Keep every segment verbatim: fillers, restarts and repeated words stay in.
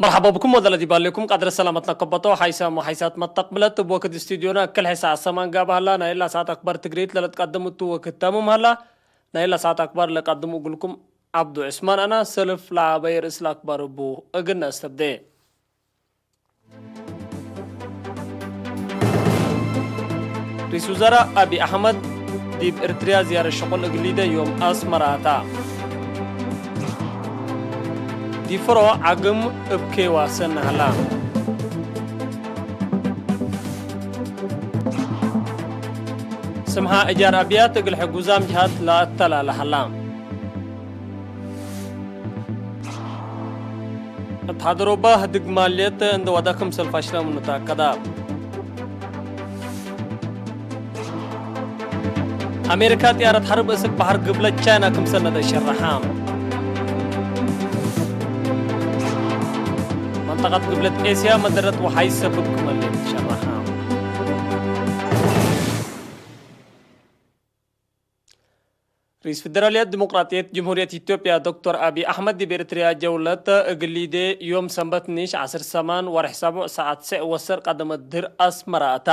መርሐባ ብኩም ወደለ ዲብ ሀሌኩም። ቀድረ ሰላመትነ ከበቶ ሓይሳም ወሓይሳት መተቅብለት እብ ወክድ ስቱድዮና እክል ሕሳዕ ሰማን ጋብ ሀላ። ናይላ ሰዓት አክባር ትግሪት ለልትቀድም እቱ ወክድ ተምም ሀላ። ናይላ ሰዓት አክባር ለቀድሙ እግልኩም ዐብዱ ዑስማን አና። ሰልፍ ለዐበየ ርእስ ለአክባር እቡ እግል ነአስተብዴ። ርኢስ ውዘራእ አቢ አሕመድ ዲብ ኤርትርያ ዝያረት ሸቁል እግል ሊደ ዮም አስመራ አታ። ዲብ ፍሮ ዐግም እብ ኬዋ ሰኒ ሀላ። ስምሓ እጃር አብያት እግል ሕጉዛም ጅሃት ለአተላለ ሀላ። እት ሀደሮበ ህድግ ማልየት እንደ ወደ ክምሰል ፋሽለ ምኑ ተአከደ። አሜሪካ ጥያረት ሐርብ እስክ በሐር ግብለት ቻይና ክምሰል ነደ ሸረሐ። መንጠቀት ግብለት ኤስያ መደረት ወሐይ ሰብብ ክመሌት ሸረሐ። ርኢስ ፌደራልየት ዲሞቅራጥየት ጅምሁርየት ኢትዮጵያ ዶክተር አቢ አሕመድ ዲብ ኤርትርያ ጀውለት እግል ሊዴ ዮም ሰንበት ኒሽ ዐስር ሰማን ወርሕ ሰቡዕ ሰዓት ሰዕ ወሰር ቀደመት ድህር አስመራ አታ።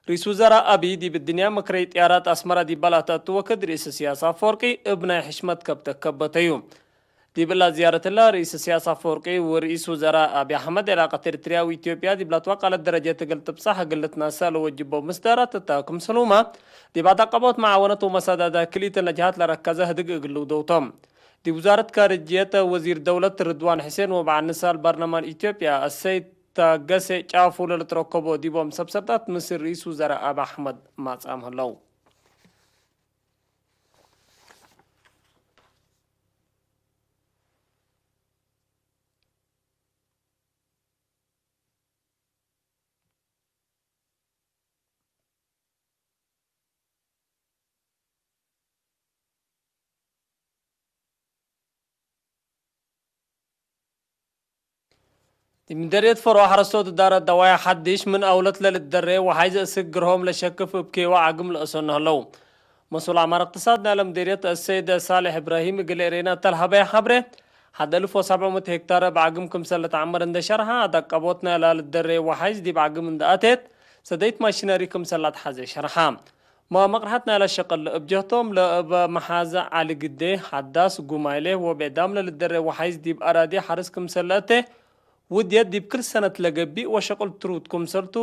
ርኢስ ውዘራእ አቢ ዲብ እድንያ መክረይ ጥያራት አስመራ ዲብ በላተ እቱ ወክድ ርኢስ እስያስ አፈወርቂ እብ ናይ ሕሽመት ከብተ ከበተዩ። ዲብ እላ ዝያረት እለ፣ ርኢስ እስያስ አፈወርቂ ወርኢስ ውዘራእ አቢ አሕመድ፣ ዕላቀት ኤርትርያ ወኢትዮጵያ ዲብ ለትወቀለት ደረጀት እግል ትብጸሕ እግል ልትናሰእ ለወጅቦ ምስዳራት እተ ክምሰልሁመ፣ ዲብ አዳቀቦት መዓወነት ወመሳዳዳ ክልኢተን ለጀሃት ለረከዘ ህድግ እግል ልውደው ቶም። ዲብ ውዛረት ካርጅየት ወዚር ደውለት ርድዋን ሕሴን ወበዐል ንሳል በርለማን ኢትዮጵያ አሰይድ ታገሴ ጫፉ ለልትረከቦ ዲቦም ሰብሰብታት ምስል ርኢስ ውዘራእ አቢ አሕመድ ማጽአም ህለው። ዲብ ምደርየት ፈሮ ሐረስቶት እዳረት ደዋይ ሐዲሽ ምን አውለት ለልትደሬ ወሓይዝ እስክ ግርሆም ለሸክፍ እብ ኬዋ ዐግም ለአሰኑ ህለው። መስኡል አማር እቅትሳድ ናይለ ምዴርየት አሰይድ ሳልሕ እብራሂም እግል ኤሬና እተ ለሀበየ ሐብሬ፣ ሐድ አልፍ ወሰብዕ ምእት ሄክታር እብ ዐግም ክምሰል ልትዐመር እንዴ ሸርሐ፣ አዳቀቦት ናይላ ልትደሬ ወሓይዝ ዲብ ዐግም እንዴ አቴት፣ ሰደይት ማሽነሪ ክምሰል ለአትሐዜ ሸርሐ። መቅርሐት ናይለ ሸቅል እብ ጀህቶም ለእበ መሓዘ ዐሊ ግዴ፣ ሐዳስ፣ ጉማይሌ ወቤዳም ለልትደሬ ወሓይዝ ዲብ አራዲ ሐርስ ክምሰል ለአቴ፣ ውድየት ዲብ ክል ሰነት ለገብእ ወሸቅል ትሩድ ክምሰልቱ፣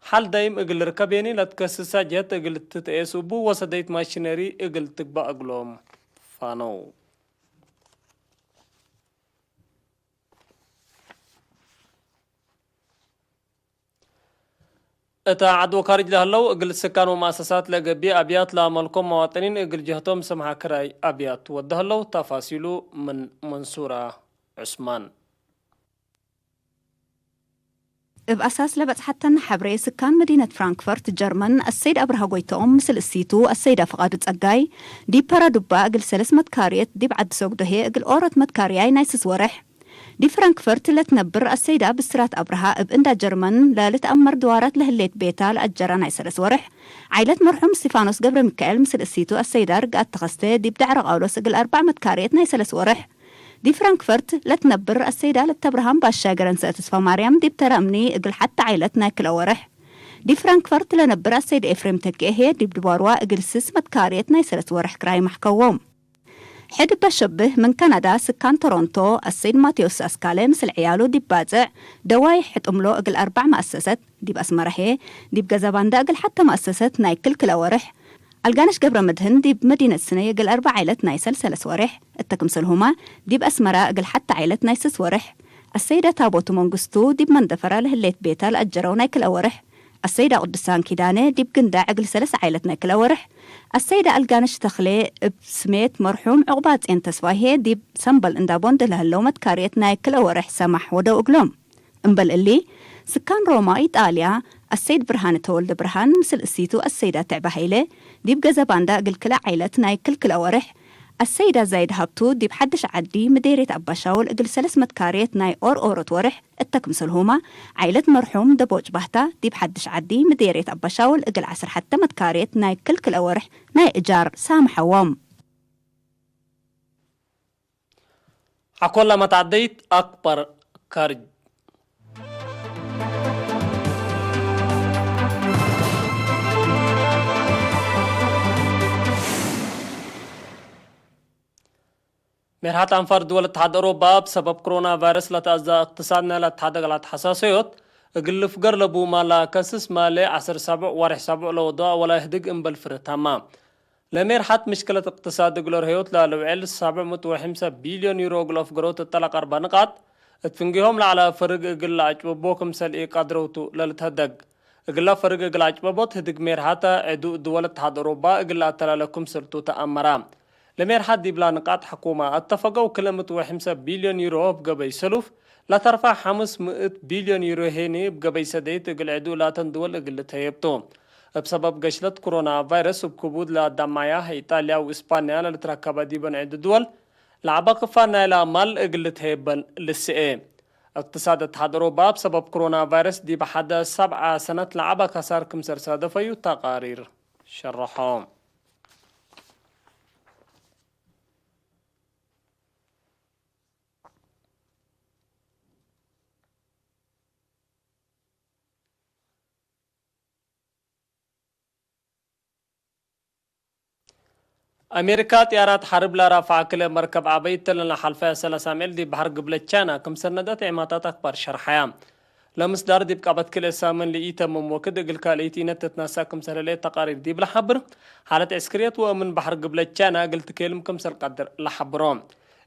ሐል ዳይም እግል ልርከቤኒ ለትከስሰ ጀህት እግል ትትአየስ እቡ ወሰደይት ማሽነሪ እግል ትግበእ እግሎም ፋነው። እተ ዐድ ወካርጅ ለህለው እግል ስካን ወመአሰሳት ለገብእ አብያት ለአመልኮም መዋጥኒን እግል ጀህቶም ስምሐ ክራይ አብያት ወደ ህለው። ተፋሲሉ ምን መንሱራ ዑስማን። እብ አሳስ ለበጽሐተነ ሐብሬ፣ ስካን መዲነት ፍራንክፈርት ጀርመን አሰይድ አብርሃ ጎይትኦም ምስል እሲቱ አሰይዳ ፍቃዱ ጸጋይ፣ ዲብ ፐረዱባ እግል ሰለስ መትካርየት፣ ዲብ ዐዲ ሶግዶ ህዬ እግል ኦሮት መትካርያይ ናይ ስስ ወርሕ፣ ዲብ ፍራንክፈርት ለትነብር አሰይዳ ብስራት አብርሃ እብ እንዳ ጀርመን ለልትአመር ድዋራት ለህሌት ቤታ ለአጀረ ናይ ሰለስ ወርሕ፣ ዓይለት መርሑም እስቲፋኖስ ገብረሚካኤል ምስል እሲቱ አሰይዳ ርግአት ተኸስተ ዲብ ዳዕረ ቃውሎስ እግል አርበዕ መትካርየት ናይ ሰለስ ወርሕ፣ ዲብ ፍራንክፈርት ለትነብር አሰይዳ ለተብርሃም ባሻ ገረንሰ ተስፋማርያም ዲብ ተረምኒ እግል ሐተ ዓይለት ናይ ክልኤ ወርሕ፣ ዲብ ፍራንክፈርት ለነብር አሰይድ ኤፍሬም ተኪኤ ህዬ ዲብ ድባርዋ እግል ስስ መትካርየት ናይ ሰለስ ወርሕ ክራይ መሕከዎም። ሕድ እበ ሸብህ ምን ካናዳ ስካን ቶሮንቶ አሰይድ ማቴዎስ አስካለ ምስል ዕያሉ ዲብ ባጽዕ ደዋይ ሕጥምሎ እግል አርበዕ መአሰሰት፣ ዲብ አስመረ ህዬ ዲብ ገዘባንዳ እግል ሐተ መአሰሰት ናይ ክል ክልኤ ወርሕ፣ አልጋነሽ ገብረመድህን ዲብ መዲነት ስነይ እግል አርበዕ ዓይለት ናይ ሰልሰለስ ወሬሕ፣ እተ ክምሰልሁመ ዲብ አስመረ እግል ሐተ ዓይለት ናይ ስስ ወሬሕ፣ አሰይደ ታቦቱ መንግስቱ ዲብ መንደፈራ ለህሌት ቤታ ለአጀረው ናይ ክልኤ ወሬሕ፣ አሰይዳ ቅዱሳን ኪዳነ ዲብ ግንዳዕ እግል ሰለስ ዓይለት ናይ ክልኤ ወሬሕ፣ አሰይደ አልጋነሽ ተክሌ እብ ስሜት መርሑም ዑቅባጼን ተስፋዬ ዲብ ሰምበል እንዳቦንድ ለህለው መትካርየት ናይ ክልኤ ወሬሕ ሰማሕ ወደው እግሎም። እምበል እሊ፣ ስካን ሮማ፣ ኢጣልያ፣ አሰይድ ብርሃነ ተወልደ ብርሃን ምስል እሲቱ አሰይዳ ትዕበ ሀይለ፣ ዲብ ገዘባንዳ እግል ክልኤ ዓይለት ናይ ክል ክልኤ ወሬሕ፣ አሰይዳ ዛይድ ሀብቱ ዲብ ሐድሽ ዐዲ ምዴርየት አባሻውል እግል ሰለስ መትካርየት ናይ ኦርኦሮት ወሬሕ፣ እተ ክምሰልሁመ ዓይለት መርሑም ደቦጭ ባህታ ዲብ ሐድሽ ዐዲ ምዴርየት አባሻውል እግል ዐስር ሐተ መትካርየት ናይ ክል ክልኤ ወሬሕ ናይ እጃር ሳምሐዎም። ሐቆለ መትዐደይት አክበር ካርጅ። ሜርሐት አንፋር ድወል እትሓድ አውሮባ እብ ሰበብ ክሮና ቫይረስ ለተአዘ እቅትሳድ ናይ ለአትሓደግ ለአትሐሳሰዮት፣ እግል ልፍገር ለቡ ማል ለአከስስ ማሌ ዐስር ሳብዕ ወሬሕ ሳብዕ ለወድዋ ወላ ህድግ እምበል ፍርህ ታማ። ለሜርሐት ምሽክለት እቅትሳድ እግል ርህዮት ለልውዕል ሳብዕ ምእት ወሐምሳ ቢልዮን ዩሮ እግል አፍገሮት እተ ለቀርበ ንቃጥ፣ እት ፍንጌሆም ለዐለ ፈርግ እግል ለአጭበቦ ክምሰል ኢቀድረውቱ ለልትሀደግ። እግለ ፈርግ እግል አጭበቦት ህድግ ሜርሐተ ዕዱእ ድወል እትሓድ አውሮባ እግል ለአተላለ ክምሰልቱ ተአመረ። ለሜርሐት ዲብላ ንቃጥ ሕኩመ አተፈገው ክለ ምእት ወሐምሳ ቢልዮን ዩሮ እብ ገበይ ሰሉፍ፣ ለተርፈ ሐምስ ምእት ቢልዮን ዩሮ ሄኒ እብ ገበይ ሰደይት እግል ዕዱእ ላተን ድወል እግል ልትሀየብ ቱ። እብ ሰበብ ገሽለት ክሮና ቫይረስ እብ ክቡድ ለአዳማያ ኢጣልያ ወእስፓንያ ለልትረከበ ዲበን ዕዱ ድወል ለዐበ ክፋል ናይላ ማል እግል ልትሀየበን ልስኤ። እቅትሳድ እትሓድ አውሮባ እብ ሰበብ ክሮና ቫይረስ ዲብ ሐደ ሰብዐ ሰነት ለዐበ ከሳር ክምሰል ሳደፈዩ ተቃሪር ሸረሖ። አሜሪካ ጥያራት ሐርብ ለራፍዐ ክለ መርከብ ዐበይ እተ ለነሐልፈ ሰለስ አምዕል ዲብ በሐር ግብለት ቻይና ክም ሰነደት ዔማታት አክባር ሸርሐያ። ለምስዳር ዲብ ቀበት ክልኤ ሳምን ለኢተምም ወክድ እግል ካልአይት ኢነት ትትነሰእ ክምሰል ህሌት ተቃሪር ዲብ ለሐብር፣ ሓለት ዕስክርየት ወእምን በሐር ግብለት ቻይና እግል ትኬልም ክምሰል ቀድር ለሐብሮ።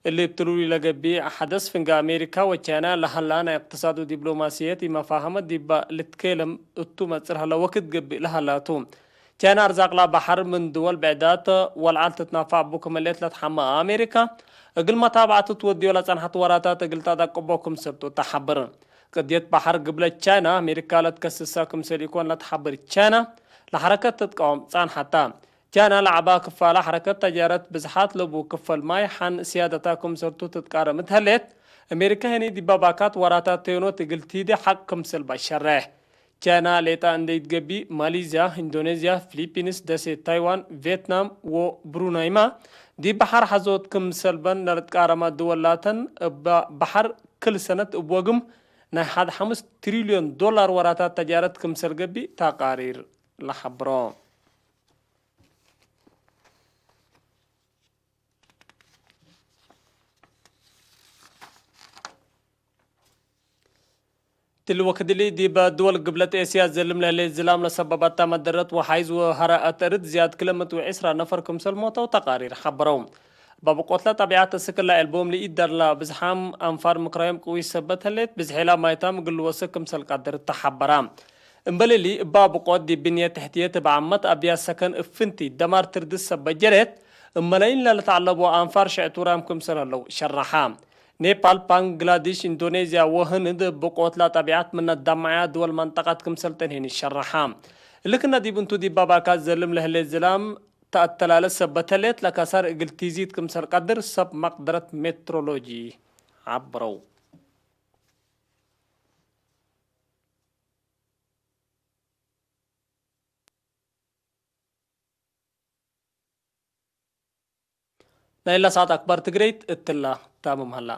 እሊ እብ ትሉሊ ለገብእ ሐደስ ፍንጌ አሜሪካ ወቻይና ለሀላ ናይ እቅትሳድ ወዲብሎማስየት ኢመፋሀመት ዲበ ልትኬለም እቱ መጽር ሀለ ወክድ ገብእ ለሀላ ቱ። ቻይና አርዛቅላ በሐር ምን ድወል ብዕዳት ወልዓል ትትናፈዕ እቡ ክም ህሌት ለትሐመ አሜሪካ፣ እግል መታብዐት ትወድዮ ለጸንሐት ወራታት እግል ተአደቅቦ ክምሰልቱ ተሐብር። ቅድየት በሐር ግብለት ቻይና አሜሪካ ለትከስሰ ክምሰል ኢኮን ለትሐብር ቻይና፣ ለሐረከት ትትቃወም ጸንሐታ። ቻይና ለዐባ ክፋለ ሐረከት ተጃረት ብዝሓት ለቡ ክፈል ማይ ሐን ስያደታ ክምሰልቱ ትትቃረም እት ህሌት፣ አሜሪካ ህኒ ዲበ ባካት ወራታት ተዮኖት እግል ቲዴ ሐቅ ክምሰል በሸሬሕ። ቻይና ሌጣ እንዴ ኢትገቢእ፣ ማሊዝያ፣ ኢንዶኔዝያ፣ ፊሊፒንስ፣ ደሴት ታይዋን፣ ቬትናም ወብሩናይመ ዲብ በሐር ሐዞት ክምሰልበን ለልትቃረመ ድወል ላተን፣ እበ በሐር ክል ሰነት እብ ወግም ናይ ሐድ ሐምስ ትሪልዮን ዶላር ወራታት ተጃረት ክምሰል ገብእ ተቃሪር ለሐብሮ። እትሊ ወክድሊ ዲበ ድወል ግብለት ኤስያ ዘልም ለህሌት ዝላም ለሰበባታ መደረት ወሓይዝ ወሀረ አተርድ ዝያድ ክለ ምእት ወዕስራ ነፈር ክምሰል ሞተው ተቃሪር ሐበረው። እበ ብቆትለ ጠቢዐት እስክላ ኤልቦም ለኢደርላ ብዝሓም አንፋር ምክራዮም ቅዊት ሰበት ህሌት ብዝሒላ ማይታም እግል ልወስክ ክምሰል ቀድር ተሐበራ። እምበል እሊ እበ ብቆት ዲብ ብንየት ተሕትየት እብ ዓመት አብያት ሰከን እብ ፍንቲ ደማር ትርድስ ሰበት ጀሬት እብ መላይን ለልትዐለቦ አንፋር ሽዕቱራም ክምሰል ህለው ሸረሓ። ኔፓል፣ ባንግላዲሽ፣ ኢንዶኔዝያ ወህንድ ብቆትላ ጠቢዐት ምነ ዳማዕያ ድወል መንጠቀት ክምሰልተን ህኒ ሸረሓ። እሊ ክነ ዲብ እንቱ ዲብ ባባካት ዘልም ለህሌት ዝላም ተአተላለ ሰበት ህሌት ለከሳር እግል ቲዚድ ክምሰል ቀድር ሰብ መቅደረት ሜትሮሎጂ ዐብረው። ናይላ ሰዓት አክባር ትግሬይት እትላ ታምም ሀላ።